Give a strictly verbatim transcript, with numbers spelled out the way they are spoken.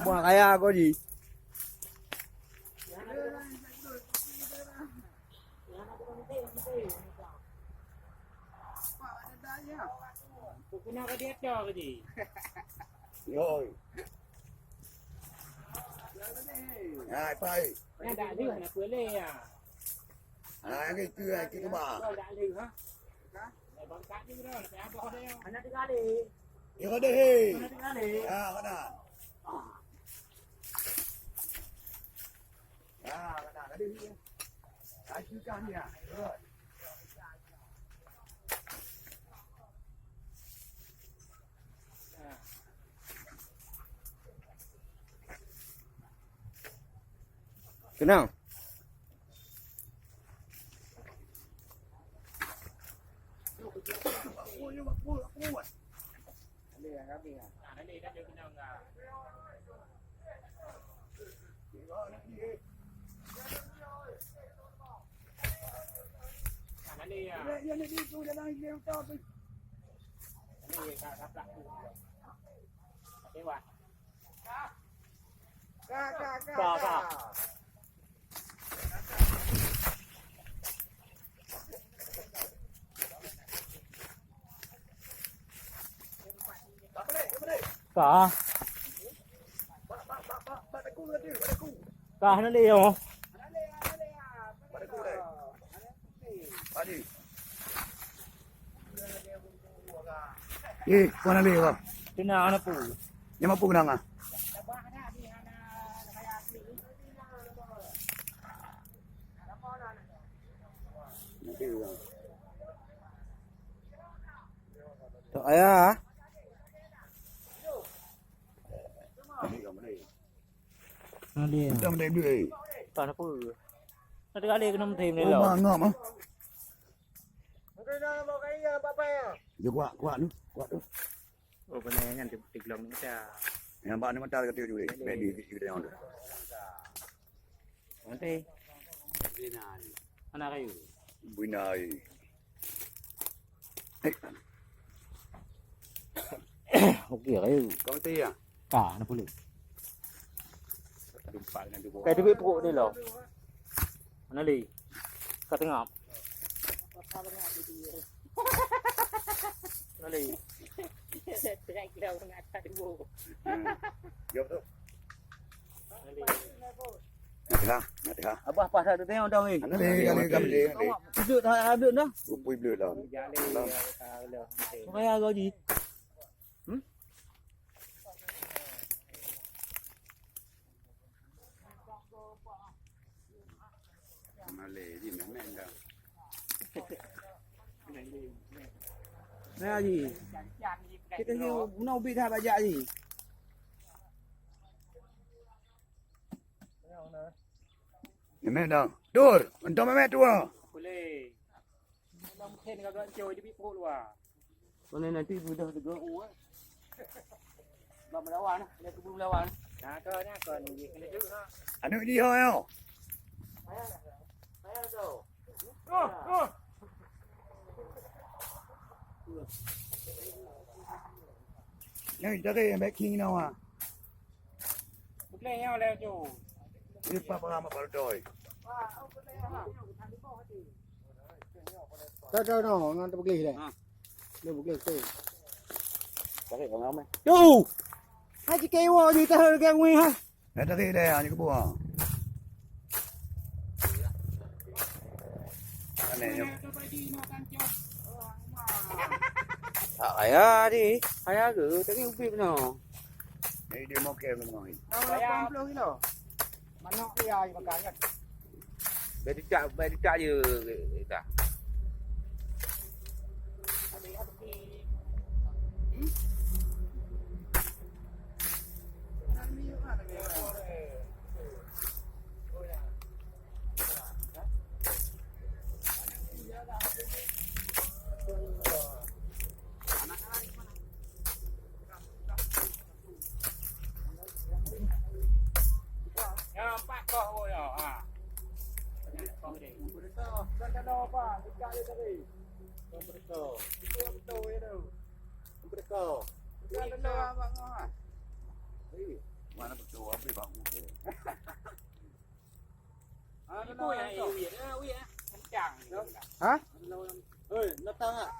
Buah raya kau ji. Yoi. Hai, pai. Hai, hai, kita, kita ba. Anak tiga deh. Tiga deh, hei. Ya, mana? Ah, kata tadi ni. Laju kah ni, ah. Good. Kenal. Ka, ka, ka, ka. Ka. Ka hana lé, oh. Eh, mana lé, oh? Kena hana pu. Nyang mampu kena ngah. Tok ayah. Ada. Kita mendek duit. Tak apa. Nanti kali kena mesti Oh, melo. Mangap ah. Dia kuat, kuat tu, kuat tu. Oh, benar kan, di, di gelong ni macam. Yang bak ni mata kata tu, eh. Baik di, di, di, di, di. Nanti. Mana kayu? Bina ai. Eh. Okey, kayu. Kau mesti ya? Ka, na pulih. Dumpak dengan dua. Kai teubiet pruet ni lo. Mana li? Ka tengah. Mana li? Strike lah orang atas dua. Hmm. Jawab tu. Mana li? Nah, nah. Abah pasal tu tengok dah weh. Mana li? Kali kali. Awak besut dah, besut dah. Upui bleu dah. Jalan. Supaya gaji. Hmm? Malé ji meh-meh dah. Nah ji. Kita ni guna ubit dah bajak ji. Meh-meh dah. Dur, entah meh-meh tu ah. Boleh. Dalam mungkin kagak jauh jadi pukul luar. Mana nanti mudah tegur uang. Bak melawan, ada kebun melawan. Nah, kau ni kau ni kena duduk nah. Aneuk jih ho yo. Payah, payah tu. Oh, oh. Ni cari yang back king ni awak. Bukan yang ada tu. Ni apa apa amat baru doi. Dah, dah, no, ngan terbegleh dah. Ha. Dia begleh tu. Tarik orang ramai. Yo! Haji Kewa ni tahu dekat ngui ha. Dah tarik dah, ni kebun ha. Aneh ni. Tak payah di. Payah ke? Tadi ubit benar. Ni dia mau kem dengan ni. Lapan puluh kilo. Manok dia air makan kan. Baik dicak, baik dicak je dah. Ya, empat koh, oh, ya. Ha. Mereka. Bukan dalam apa? Dekat dia tadi. Bukan mereka. Itu yang betul ya tu. Mereka. Bukan dalam apa ngah. Eh, mana betul? Habis baru tu. Ah, itu yang wit. Ah, wit ah. Kencang. Ha? Hei, datang ah.